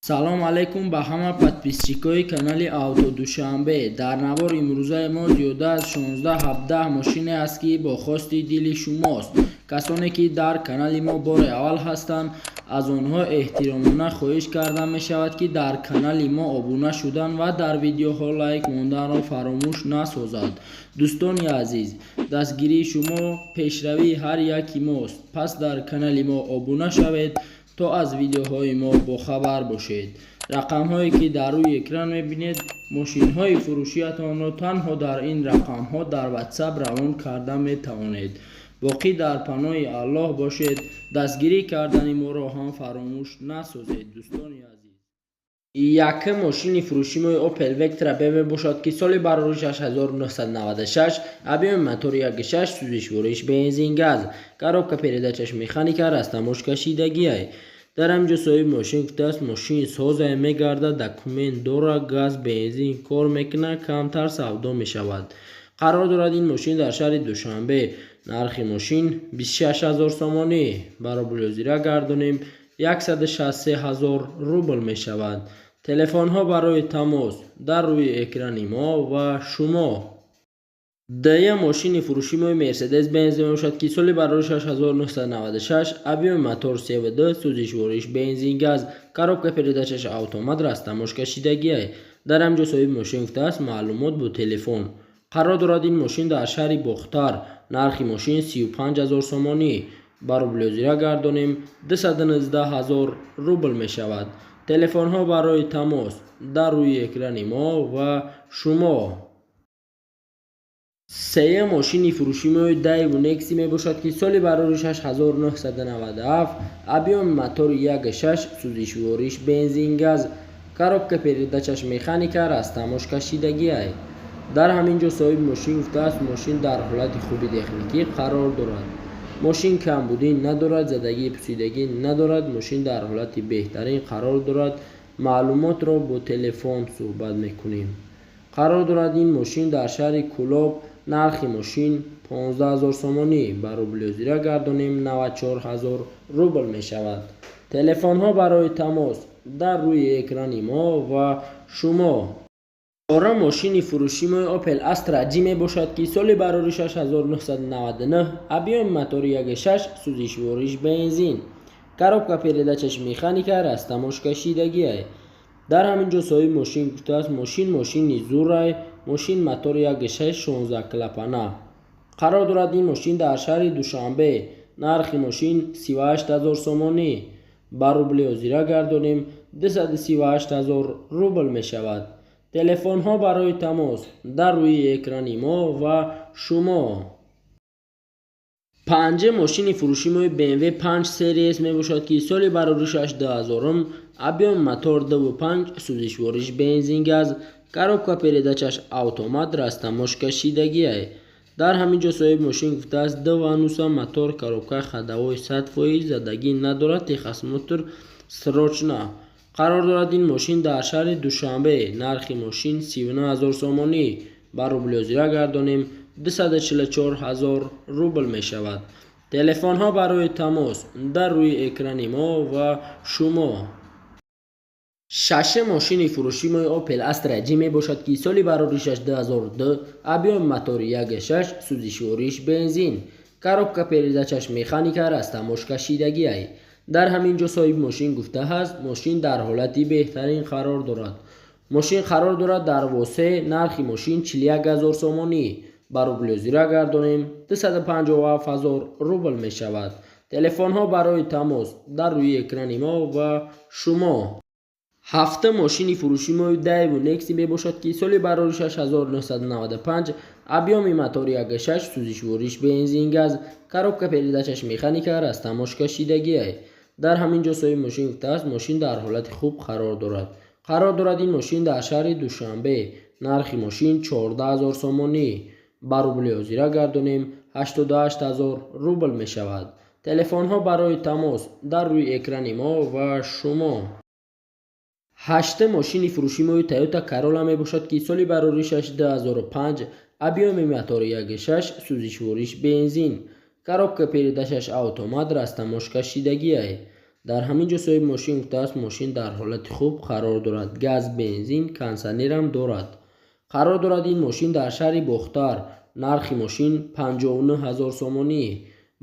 Салом алейкум ба ҳама подписчикои канали Авто Душанбе. Дар навор имрӯзаи мо зиёда аз 16-17 мошине аст, ки бо хости дили шумост. Касоне ки дар канали мо бори аввал ҳастанд, аз онҳо эҳтиромона хоҳиш карда мешавад, ки дар канали мо обуна шудан ва дар видеоҳо лайк монданро фаромӯш насозад. Дӯстони азиз, дастгирии шумо пешравии ҳар яки мост, пас дар канали мо обуна шавед, то аз видеоҳои мо бохабар бошед. Рақамҳое ки дар рӯи экран мебинед, мошинҳои фурӯшиятонро танҳо дар ин рақамҳо дар Ватсап равон карда метавонед. Боқӣ дар паноҳи Аллоҳ бошед. Дастгирӣ кардани моро ҳам фаромӯш насозед, дӯстони азиз. Якум мошини фурӯшимои Opel Vectra B мебошад, ки соли бароришаш 1996, объёми мотори 1.6, сӯзишвориш бензин, газ, коробка передачаш механика, растаможка шидагиай. Дар ҳамин ҷо соҳиби мошин гуфтааст, мошин созае мегардад, документ дорад, газ, бензин кор мекунад, камтар савдо мешавад. Қарор дорад ин мошин дар шаҳри Душанбе. Нархи мошин 26 000 сомонӣ, ба рубли ҳозира гардонем, 163 000 рубл мешавад. Телефонҳо барои тамос дар рӯи экрани мо ва шумо. Дуюм мошини фурӯшимои Мерседес Бенз мебошад, ки соли бароришаш 1996, объёми мотор 3,2, сӯзишвориш бензин, газ, коробка передачаш автомат, растаможка шидагиай. Дар ҳамин ҷо соҳиби мошин гуфтааст, маълумот бо телефон. Қарор дорад ин мошин дар шаҳри Бохтар. Нархи мошин 35 000 сомонӣ, ба рубли ҳозира гардонем, 219 000 рубл мешавад. Телефонҳо барои тамос дар рӯи экрани мо ва шумо. Сеюм мошини фурӯшимои Daewoo Nexia мебошад, ки соли бароришаш 1997, объёми мотори 1.6, сӯзишвориш бензин, газ, коробка передачаш механика, растаможка шидагиай. Дар ҳамин ҷо соҳиби мошин гуфтааст, мошин дар ҳолати хуби техникӣ қарор дорад, мошин камбудӣ надорад, задагии пусидагӣ надорад, мошин дар ҳолати беҳтарин қарор дорад. Маълумотро бо телефон суҳбат мекунем. Қарор дорад ин мошин дар шаҳри Кӯлоб. Нархи мошин 15 000 сомонӣ, ба рубли ҳозира гардонем, 94 000 рубл мешавад. Телефонҳо барои тамос дар рӯи экрани мо ва шумо. Чорум мошини фурӯшимои Opel Astra J мебошад, ки соли бароришаш 1999, объёми мотори 1.6, сӯзишвориш бензин, коробка передачаш механика, растаможка шидагиай. Дар ҳамин ҷо соҳиби мошин гуфтааст, мошин мошини зурай, мошин мотори 1.6, 16 клапана. Қарор дорад ин мошин дар шаҳри Душанбе. Нархи мошин 38 000 сомонӣ, ба рубли ҳозира гардонем, 238 000 рубл мешавад. Телефонҳо барои тамос дар рӯи экрани мо ва шумо. Панҷум мошини фурӯшимои BMW 5 Series мебошад, ки соли бароришаш 2000, объёми мотор 2.5, сӯзишвориш бензин, газ, коробка передачаш автомат, растаможка шидагиай. Дар ҳамин ҷо соҳиби мошин гуфтааст, 2 вануса мотор, коробка ходовой 100%, задагӣ надорад, техосмотр срочно. Қарор дорад ин мошин дар шаҳри Душанбе. Нархи мошин 39 000 сомонӣ, ба рубли ҳозира гардонем, 244 000 рубл мешавад. Телефонҳо барои тамос дар рӯи экрани мо ва шумо. Шашум мошини фурӯшимои Opel Astra J мебошад, ки соли бароришаш 2002, объёми мотори 1.6, сӯзишвориш бензин, коробка передачаш механика, растаможка шидагиай. Дар ҳамин ҷо соҳиби мошин гуфтааст, мошин дар ҳолати беҳтарин қарор дорад. Мошин қарор дорад дар Восе. Нархи мошин 41 000 сомонӣ, ба рубли ҳозира гардонем, 257 000 рубл мешавад. Телефонҳо барои тамос дар рӯи экрани мо ва шумо. Ҳафтум мошини фурӯшимои Daewoo Nexia мебошад, ки соли бароришаш 1995, объёми мотори 1.6, сӯзишвориш бензин, газ, коробка передачаш механика, растаможка шидагиай. Дар ҳамин ҷо соҳиби мошин гуфтааст, мошин дар ҳолати хуб қарор дорад. Қарор дорад ин мошин дар шаҳри Душанбе. Нархи мошин 14 000 сомонӣ, ба рубли ҳозира гардонем, 88 000 рубл мешавад. Телефонҳо барои тамос дар рӯи экрани мо ва шумо. Ҳаштум мошини фурӯшимои Toyota Corolla мебошад, ки соли бароришаш 2005, объёми мотори 1.6, сӯзишвориш бензин, коробка передачаш автомат, растаможка шидагиай. Дар ҳамин ҷо соҳиби мошин гуфтааст, мошин дар ҳолати хуб қарор дорад. Газ, бензин, кондитсионерам дорад. Қарор дорад ин мошин дар шаҳри Бохтар. Нархи мошин 59 ҳазор сомонӣ.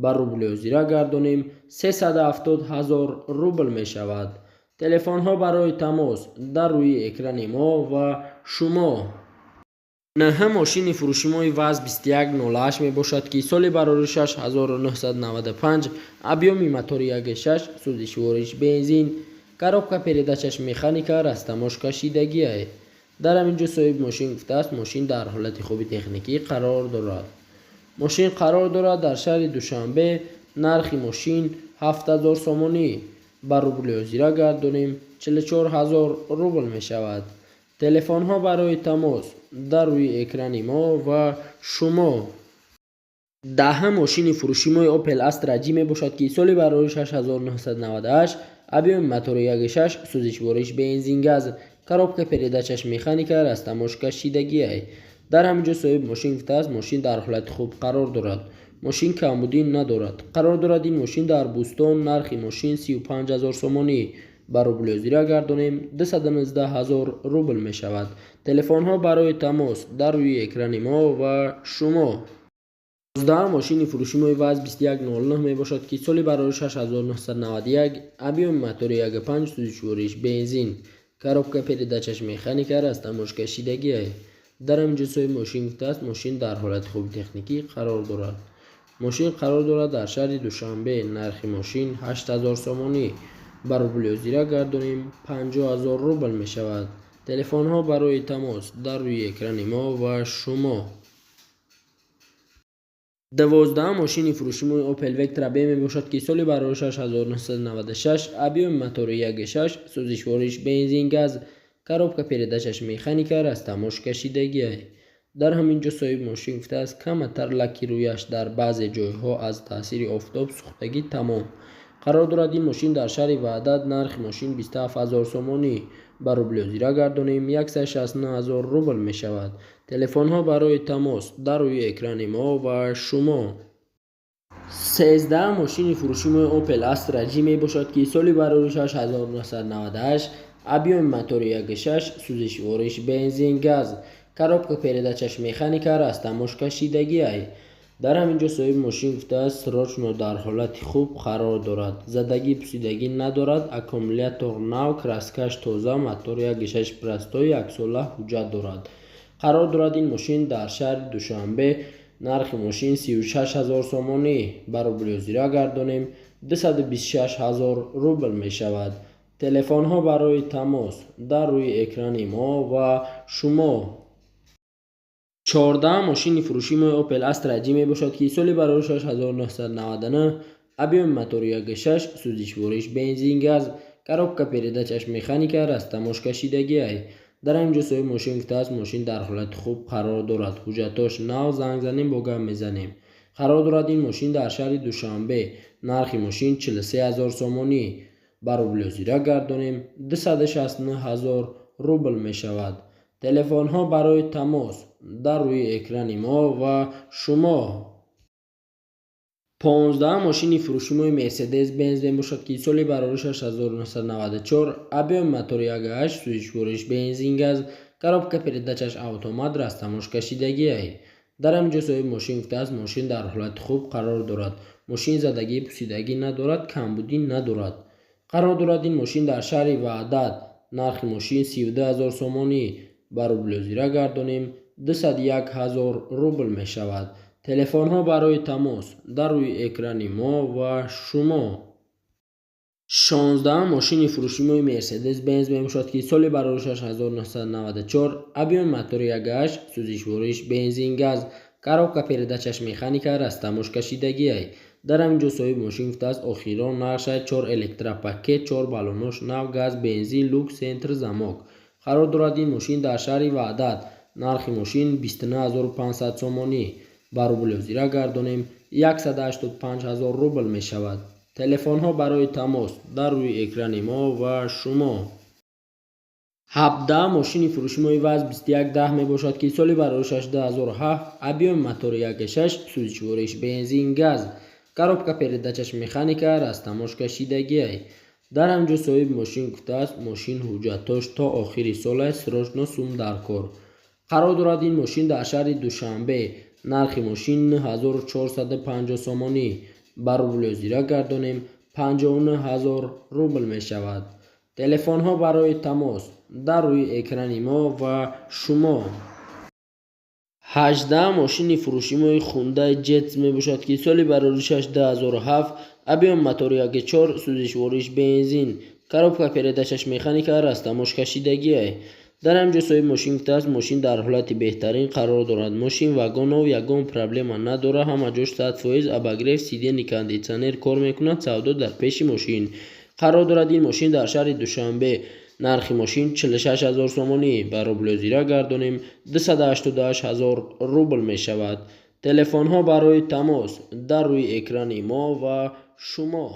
Ба рубли ҳозира гардонем, 370 ҳазор рубл мешавад. Телефонҳо барои тамос дар рӯи экрани мо ва шумо. Наҳ мошини фурӯшимои ВАЗ 2108 мебошад, ки соли бароришаш 1995, объёми мотори 1.6, сӯзишвориш бензин, коробка передачаш механика, растаможка шидагиае. Дар ҳамин ҷо соҳиби мошин гуфтааст, мошин дар ҳолати хуби техникӣ қарор дорад. Мошин қарор дорад дар шаҳри Душанбе. Нархи мошин 7000 сомонӣ. Ба рубли ҳозира гардонем, 44 ҳазор рубл мешавад. Телефонҳо барои тамос дар рӯи экрани мо ва шумо. Даҳа мошини фурӯшимои Opel Astra J мебошад, ки соли бароришаш 1998, объёми мотори 1.6, сӯзишвориш бензин, газ, коробка передачаш механика, растаможка шидагиай. Дар ҳамин ҷо соҳиби мошин гуфтааст, мошин дар ҳолати хуб қарор дорад. Мошин камбудӣ надорад. Қарор дорад ин мошин дар Бӯстон. Нархи мошин 35 ҳазор сомонӣ. Ба рубли ҳозира гардонем, 219 ҳазор рубл мешавад. Телефонҳо барои тамос дар рӯи экрани мо ва шумо. 11 мошини фурӯшимои ВАЗ 2109 мебошад, ки соли бароришаш 1991, объёми мотори 1.5, сӯзишвориш бензин, коробка передачаш механика, растаможка шидагиай. Дар ҳамин ҷо соҳиби мошин гуфтааст, мошин дар ҳолати хуби техникӣ қарор дорад. Мошин қарор дорад дар шаҳри Душанбе. Нархи мошин 8000 сомонӣ. Ба рубли ҳозира гардонем, 50 ҳазор рубл мешавад. Телефонҳо барои тамос дар рӯи экрани мо ва шумо. 12 мошини фурӯшимои Opel Vectra B мебошад, ки соли бароришаш 1996, объёми мотори 1.6, сӯзишвориш бензин, газ, коробка передачаш механика, растаможка шидагиай. Дар ҳамин ҷо соҳиби мошин гуфтааст, каматар лаки рӯяш дар баъзе ҷойҳо аз таъсири офтоб сӯхтагӣ, тамом. Қарор дорад ин мошин дар шаҳри Ваҳдат. Нархи мошин 27 ҳазор сомонӣ. Ба рубли ҳозира гардонем, 169 ҳазор рубл мешавад. Телефонҳо барои тамос дар рӯи экрани мо ва шумо. 13 мошини фурӯшимои Opel Astra J мебошад, ки соли бароришаш 1998, объёми мотори 1.6, сӯзишвориш бензин, газ, коробка передачаш механика, растаможка шидагиай. Дар ҳамин ҷо соҳиби мошин гуфтааст, срочно дар ҳолати хуб қарор дорад, задагӣ, пусидагӣ надорад, аккумулятор нав, краскаш тоза, мотор 1.6 простой, яксола ҳуҷҷат дорад. Қарор дорад ин мошин дар шаҳри Душанбе. Нархи мошин 36 ҳазор сомонӣ. Ба рубли ҳозира гардонем, 226 ҳазор рубл мешавад. Телефонҳо барои тамос дар рӯи экрани мо ва шумо. 14 мошини фурӯшимои Opel Astra J мебошад, ки соли бароришаш 1999, объёми мотори 1.6, сӯзишвориш бензин, газ, коробка передачаш механика, растаможка шидагиай. Дар ҳамин ҷо соҳиби мошин гуфтааст, мошин дар ҳолати хуб қарор дорад, ҳуҷҷатош нав, занг занем, бо гап мезанем. Қарор дорад ин мошин дар шаҳри Душанбе. Нархи мошин 43 ҳазор сомонӣ. Ба рубли ҳозира гардонем, 269 ҳазор рубл мешавад. Телефонҳо барои тамос дар рӯи экрани мо ва шумо. 15 мошини фурӯшимои Мерседес Бенз мебошад, ки соли бароришаш 1994, объёми мотори 1.8, сӯзишвориш бензин, газ, коробка передачаш автомат, растаможка шидагиай. Дар ҳамин ҷо соҳиби мошин гуфтааст, мошин дар ҳолати хуб қарор дорад, мошин задагӣ, пусидагӣ надорад, камбудӣ надорад. Қарор дорад ин мошин дар шаҳри Ваҳдат. Нархи мошин 32 ҳазор сомонӣ. Ба рубли ҳозира гардонем, 201 ҳазор рубл мешавад. Телефонҳо барои тамос дар рӯи экрани мо ва шумо. 16 мошини фурӯшимои Мерседес Бенз мебошад, ки соли бароришаш 1994, объёми мотори 1.8, сӯзишвориш бензин, газ, коробка передачаш механика, растаможка шидагиай. Дар ҳамин ҷо соҳиби мошин гуфтааст, охирон нархша, чор электропакет, чор баллонош нав, газ, бензин, люк, центр замок. Қарор дорад ин мошин дар шаҳри Ваҳдат. Нархи мошин 29 500 сомонӣ. Ба рубли ҳозира гардонем, 185 ҳазор рубл мешавад. Телефонҳо барои тамос дар рӯи экрани мо ва шумо. 17 мошини фурӯшимои ВАЗ 2110 мебошад, ки соли бароришаш 2007, объёми мотори 1.6, сӯзишвориш бензин, газ, коробка передачаш механика, растаможка шидагиай. Дар ҳамин ҷо соҳиби мошин гуфтааст, мошин ҳуҷҷатҳош то охири сол аст, срочно сум дар кор. Қарор дорад ин мошин дар шаҳри Душанбе. Нархи мошин 9450 сомонӣ. Ба рубли ҳозира гардонем, 59 ҳазор рубл мешавад. Телефонҳо барои тамос дар рӯи экрани мо ва шумо. 18 мошини фурӯшимои Хундай Джетс мебошад, ки соли бароришаш 2007, объём мотори 1.4, сӯзишвориш бензин, коробка передачаш механика, растаможка шидагиай. Дар ҳамин ҷо соҳиби мошин гуфтааст, мошин дар ҳолати беҳтарин қарор дорад. Мошин вагонов, ягон проблема надорад, ҳама ҷош 100%, обогрев сидений, кондитсионер кор мекунад, савдо дар пеши мошин. Қарор дорад ин мошин дар шаҳри Душанбе. Нархи мошин 46 ҳазор сомонӣ, ба рубли ҳозира гардонем, 288 ҳазор рубл мешавад. Телефонҳо барои тамос дар рӯи экрани мо ва шумо.